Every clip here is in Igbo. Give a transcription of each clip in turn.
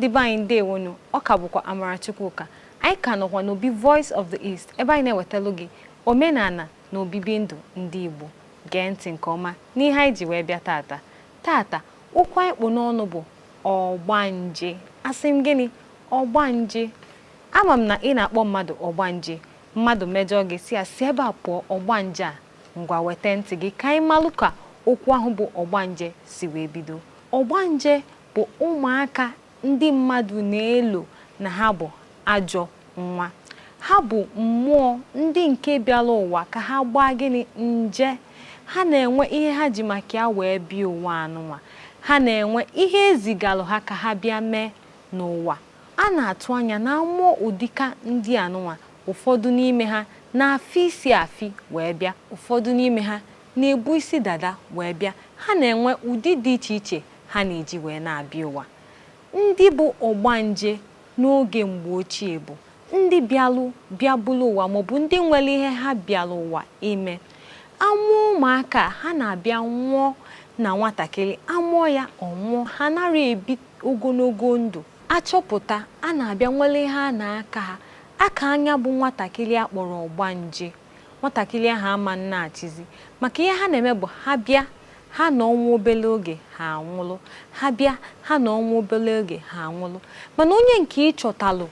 Ndị be anyị, ndewonu. Ọ ka bụkwa Amara Chukwuka. Anyị ka nọkwa n'obi Voice of the East, ebe anyị na-ewetalụ gị omenala na obibi ndụ ndị Igbo. Gee ntị nke ọma n'ihe anyị ji wee bịa tata. Tata, okwu anyị kpụ n'ọnụ bụ ọgbanje. Asị m gịnị? Ọgbanje. Ama m na ị na-akpọ mmadụ ọgbanje. Mmadụ mejọọ gị, si ya si ebe a pụọ, ọgbanje a. Ngwa, weta ntị gị ka anyị malụ ka okwu ahụ bụ ọgbanje si wee bido. Ọgbanje bụ ụmụaka ndị mmadụ na-elo na ha bụ ajọ nwa. Ha bụ mmụọ ndị nke bịara ụwa ka ha gbaa gịnị? Nje. Ha na-enwe ihe ha ji maka ya wee bịa ụwa anụnwa. Ha na-enwe ihe ezigalụ ha ka ha bịa mee n'ụwa. A na-atụ anya na amụọ ụdịka ndị anụnwa, ụfọdụ n'ime ha na-afị isi afị wee bịa, ụfọdụ n'ime ha na-ebu isi dada wee bịa. Ha na-enwe ụdị dị iche iche ha na-eji wee na-abịa ụwa. Ndị bụ ọgbanje n'oge mgbe ochie bụ ndị bịalụ bịa bụlụ ụwa, maọbụ ndị nwere ihe ha bịalụ ụwa ime. Amụọ ụmụaka, ha na-abịa nwụọ na nwatakịrị. Amụọ ya, ọ nwụọ. Ha nara ebi ogologo ndụ. Achọpụta, a na-abịa nwere ihe a na-aka ha aka anya bụ nwatakịrị a kpọrọ ọgbanje. Nwatakịrị ahụ ama nna-achịzi, maka ihe ha na-eme bụ ha bịa, ha nọ nwa obere oge, ha anwụlụ. Ha bịa, ha nọ nwa obere oge, ha anwụlụ. Mana onye nke ịchọtalụ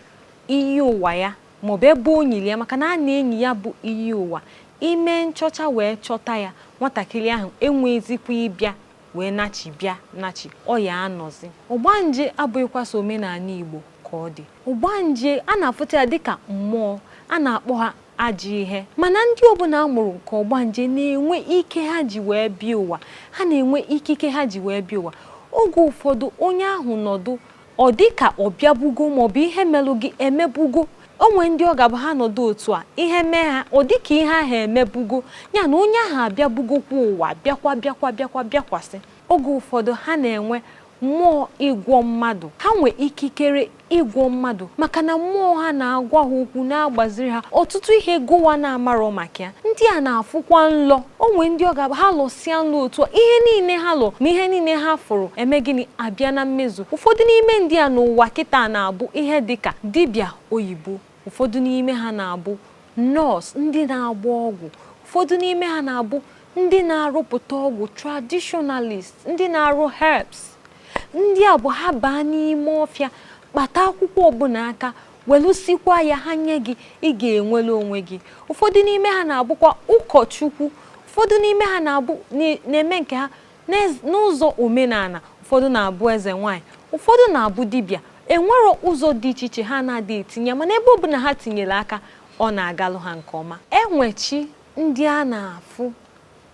iyi ụwa ya, maọbụ ebe o nyiri ya, maka na a na-enyi ya bụ iyi ụwa, ime nchọcha wee chọta ya, nwatakịrị ahụ enwezikwa ịbịa wee nachi bịa nachi, ọ ya anọzi. Ọgbanje abụghịkwa so omenala Igbo ka ọ dị. Ọgbanje a na-afụta ya dịka mmụọ a na-akpọ ha ajọ ihe, mana ndị ọbụla a mụrụ nke ọgbanje na-enwe ike ha ji wee bịa ụwa. Ha na-enwe ikike ha ji wee bịa ụwa. Oge ụfọdụ, onye ahụ nọdụ, ọ dị ka ọ bịabugo, maọbụ ihe melụ gị emebugo. O nwee ndị ọ ga-abụ ha nọdụ otu a, ihe mee ha, ọ dị ka ihe ahụ emebugo ya, na onye ahụ abịabugokwa ụwa, bịakwa bịakwa bịakwa bịakwasị. Oge ụfọdụ, ha na-enwe mmụọ ịgwọ mmadụ. Ha nwee ikikere ịgwọ mmadụ, maka na mmụọ ha na-agwa ha okwu, na-agbaziri ha ọtụtụ ihe gụwa na-amarọ maka ya. Ndị a na-afụkwa nlọ. O nwee ndị ọ ga-abụ ha lọsịa nlọ otu a, ihe niile ha lọ ma ihe niile ha fụrụ eme gịnị? Abịa na mmezu. Ụfọdụ n'ime ndị a n'ụwa kịta na-abụ ihe dịka dibịa oyibo. Ụfọdụ n'ime ha na-abụ nọọsụ, ndị na-agba ọgwụ. Ụfọdụ n'ime ha na-abụ ndị na-arụpụta ọgwụ, traditionalist, ndị na-arụ herbs. Ndị a bụ ha baa n'ime ọfịa, kpata akwụkwọ ọbụla aka, welụsikwa ya, ha nye gị, ị ga-enwere onwe gị. Ụfọdụ n'ime ha na-abụkwa ụkọchukwu. Ụfọdụ n'ime ha na-abụ na-eme nke ha n'ụzọ omenala. Ụfọdụ na-abụ eze nwanyị, ụfọdụ na-abụ dibịa. Enwero ụzọ dị iche iche ha na-adị etinye, mana ebe ọbụla ha tinyere aka, ọ na-agalụ ha nke ọma. Enwechi ndị a na-afụ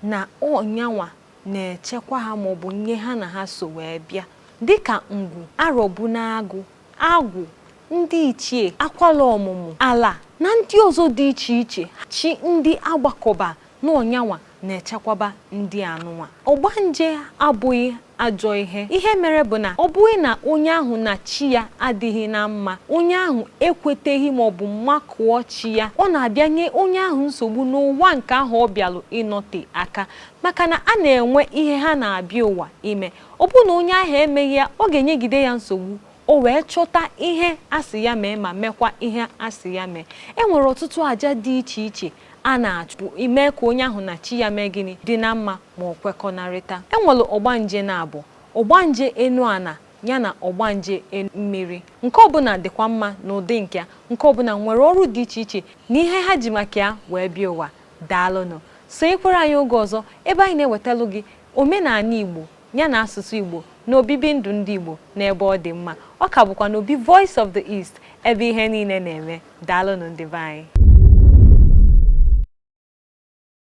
na ọnyanwa na-echekwa ha, maọbụ nye ha na ha so wee bịa, dịka ngwu, arọbụ n'agụ, agwụ, ndị ichie, akwala ọmụmụ, ala na ndị ọzọ dị iche iche. Chi ndị agbakọba n'ọnyanwa na-echekwaba ndị anụnwa. Ọgbanje abụghị ajọ ihe. Ihe mere bụ na ọ bụghị na onye ahụ na chi ya adịghị na mma, onye ahụ ekweteghị maọbụ makụọ chi ya, ọ na-abịa nye onye ahụ nsogbu n'ụwa nke ahụ ọ bịalụ ịnọte aka, maka na a na-enwe ihe ha na-abịa ụwa ime. Ọ bụrụ na onye ahụ emeghị ya, ọ ga-enyegide ya nsogbu. O wee chọta ihe a sị ya mee, ma mekwa ihe a sị ya mee. E nwere ọtụtụ àjà dị iche iche a na-achụ ime ka onye ahụ na chi ya mee gịnị? Dị na mma, ma ọ kwekọnarịta. E nwere ọgbanje na-abụ ọgbanje enu ana ya na ọgbanje mmiri. Nke ọbụla dịkwa mma n'ụdị nke ya. Nke ọbụla nwere ọrụ dị iche iche na ihe ha ji maka ya wee bịa ụwa. Daalụnụ. Sonyekwara anyị oge ọzọ, ebe anyị na-ewetalụ gị omenala Igbo ya na asụsụ Igbo na obibi ndụ ndị Igbo n'ebe ọ dị mma. Ọ ka bụkwa n'obi Voice of the East, ebe ihe niile na-eme. Daalụnụ, ndị be anyị.